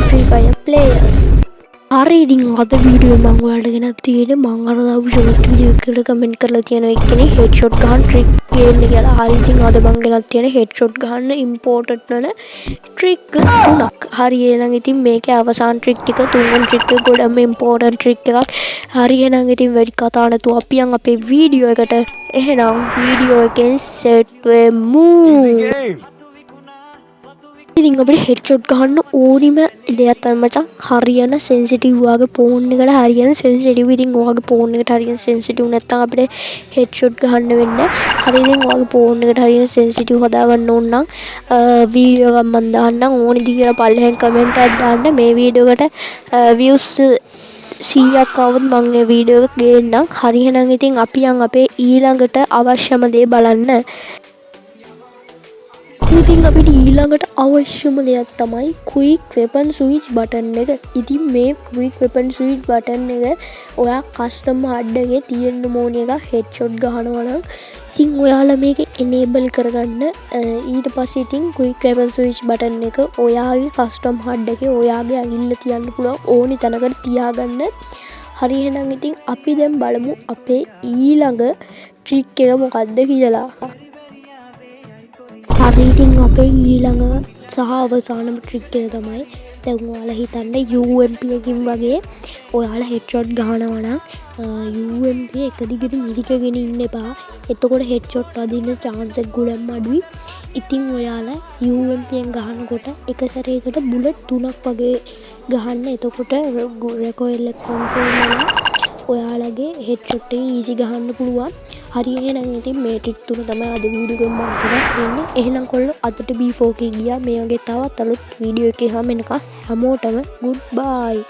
Free Fire players. හරි, ඉතින් අද වීඩියෝ මං ඔයාලට ගෙනත් තියෙන්නේ මං අර දාපු ෂෝට් වීඩියෝ එකට කමෙන්ට් කරලා තියෙන එක්කෙනෙක් හෙඩ්ෂොට් ගහන ට්‍රික් ගේන්න කියලා. හරි, ඉතින් අද මං ගෙනත් තියෙන හෙඩ්ෂොට් ගහන්න ඉම්පෝටන්ට් වන ට්‍රික් තුනක්. හරි, එහෙනම් ඉතින් මේකේ අවසාන ට්‍රික් එක, තුන්වෙනි ට්‍රික් එක ගොඩක්ම ඉම්පෝටන්ට් ට්‍රික් එකක්. හරි, එහෙනම් ඉතින් වැඩි කතා නැතුව අපි යන් අපේ වීඩියෝ එකට. එහෙනම් වීඩියෝ එකෙන් සෙට් වෙමු. Easy game. ඉතින් අපිට හෙඩ්ෂොට් ගහන්න ඕනිම දෙයක් තමයි මචං හරියන සෙන්සිටිව්, ඔයාගේ ෆෝන් එකට හරියන සෙන්සිටිව්. ඉතින් ඔයාගේ ෆෝන් එකට හරියන සෙන්සිටිව් නැත්තම් අපිට හෙඩ්ෂොට් ගහන්න වෙන්නේ නැහැ. හරි, ඉතින් ඔයාගේ ෆෝන් එකට හරියන සෙන්සිටිව් හදාගන්න ඕන නම් වීඩියෝ එකක් මං දාන්නම්. ඕනිද කියලා පල්ලෙහෙන් කමෙන්ට් එකක් දාන්න. මේ වීඩියෝ එකට වීව්ස් 100ක් ආවොත් මං ඒ වීඩියෝ එක ගේන්නම්. හරි, එහෙනම් ඉතින් අපි යන් අපේ ඊළඟට අවශ්‍යම දේ බලන්න. ඉතින් අපිට ඊළඟට අවශ්‍යම දෙයක් තමයි ක්වික් වෙපන් ස්විච් බටන් එක. ඉතින් මේ ක්වික් වෙපන් ස්විච් බටන් එක ඔයා කස්ටම් හඩ් එකේ තියෙන්න ඕන එකක් හෙඩ්ෂොට් ගහනවා නම්. ඉතින් ඔයාලා මේක එනේබල් කරගන්න. ඊට පස්සේ ඉතින් ක්වික් වෙපන් ස්විච් බටන් එක ඔයාගේ කස්ටම් හඩ් එකේ ඔයාගේ ඇඟිල්ල තියන්න පුළුවන් ඕනි තැනකට තියාගන්න. හරි, එහෙනම් ඉතින් අපි දැන් බලමු අපේ ඊළඟ ට්‍රික් එක මොකක්ද කියලා. හරි, ඉතින් අපේ ඊළඟ සහ අවසානම ට්‍රික් එක තමයි, දැන් ඔයාලා හිතන්න UMP එකකින් වගේ ඔයාලා හෙඩ්ෂොට් ගහනවා නම් UMP එක දිගට මිරිකගෙන ඉන්න එපා. එතකොට හෙඩ්ෂොට් වදින්න චාන්ස් එක ගොඩක්ම අඩුයි. ඉතින් ඔයාලා UMP එකෙන් ගහනකොට එක සැරේකට බුලට් තුනක් වගේ ගහන්න. එතකොට රෙකොයිල් එක කන්ට්‍රෝල් වෙලා ඔයාලගේ හෙඩ්ෂොට් එක ඊසි ගහන්න පුළුවන්. හරි, එහෙනම් ඉතින් මේ ට්‍රික් තුන තමයි අද වීඩියෝ එකෙන් මම කරන් තියෙන්නේ. එහෙනම් කොල්ලෝ, අදට B4K ගියා. මේ වගේ තවත් අලුත් වීඩියෝ එකකින් හම්බ වෙනකන් හැමෝටම ගුඩ් බයි.